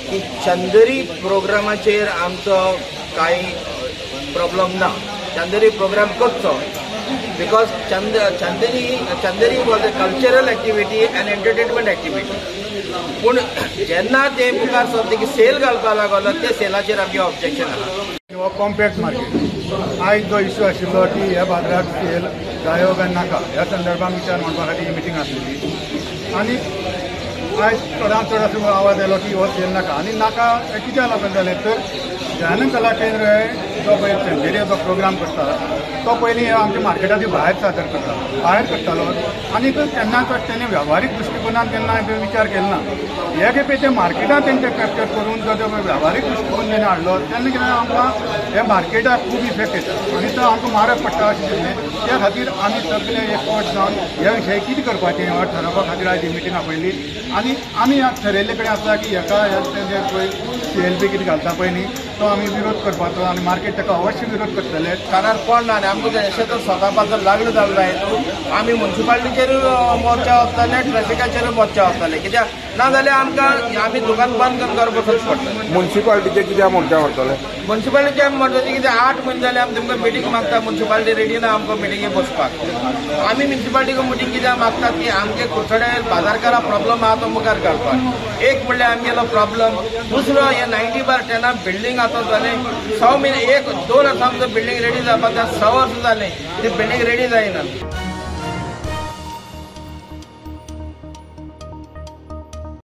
की चंदेरी प्रोग्रामाचेर आमचो कांय प्रॉब्लम ना. चंदेरी प्रोग्राम करचो because Chanderi was a cultural activity and entertainment activity. पूण जेन्ना ते मुखार सरता की सेल घालपाक लागलो ते सेलाचेर आमचें ऑब्जेक्शन आसा. हो कॉम्पॅक्ट मार्केट आयज जो इश्यू आशिल्लो की ह्या बाजाराक सेल जायो काय नाका ह्या संदर्भात विचार मांडपा खातीर ही मिटींग आसलेली आनी आयज चडांत चड असो आवाज आयलो की हो सेल नाका. आनी नाका कित्याक लागून जालें तर दयानंद कला केंद्र हे जो पळय चंदेरी जो प्रोग्राम करता तो पयलीं आमच्या मार्केटाच्या भायर सादर करता, भायर करतालो आनी केन्नाच तेणें वेव्हारीक दृश्टिकोनान केन्ना विचार केलो ना. हे खेपे ते मार्केटान तेंचे कॅप्चर करून जो वेव्हारीक दृश्टिकोन तेणें हाडलो तेन्ना कितें आमकां हे मार्केटाक खूब इफेक्ट येता आनी तो आमकां म्हारग पडटा अशें दिसलें. त्या खातीर आमी सगळे एकवट जावन ह्या विशय कितें करपाचें हो ठरोवपा खातीर आयज ही मिटींग आपयली आनी आमी ठरयल्ले कडेन आसा की हेका तेंचे पळय सेल बी कितें घालता पळय न्ही तो आमी विरोध करपाचो आनी मार्केट ताका अवश्य विरोध करतले. कानार पडना आनी आमकां अशें तर स्वता लागलो जालें जाय आमी मुन्सिपालिटीचेर मोर्चा वतले, ट्रॅफिकाचेर मोर्चा वतले, कित्याक ना जाल्यार आमकां आमी दुकान बंद करून घर बसच पडटलें. मुन्सिपालिटीचेर कित्याक मोर्चा व्हरतले? मुन्सिपालिटीचे मोर्चाचे कित्याक 8 म्हयने जाले आमी तुमकां मिटींग मागता, मुन्सिपालिटी रेडी ना आमकां मिटिंगे बसपाक. आमी मुन्सिपालिटीक मिटींग कित्याक मागतात की आमगे कुडचडे बाजारकारा प्रॉब्लम आहा तो मुखार घालपाक. एक म्हणल्यार आमगेलो प्रॉब्लम, दुसरो हे 90/10 बिल्डींग आतां जालें 6 म्हयने 1-2 वर्सां आमचो बिल्डींग रेडी जावपाक 6 वर्सां जालें ती बिल्डींग रेडी जायना.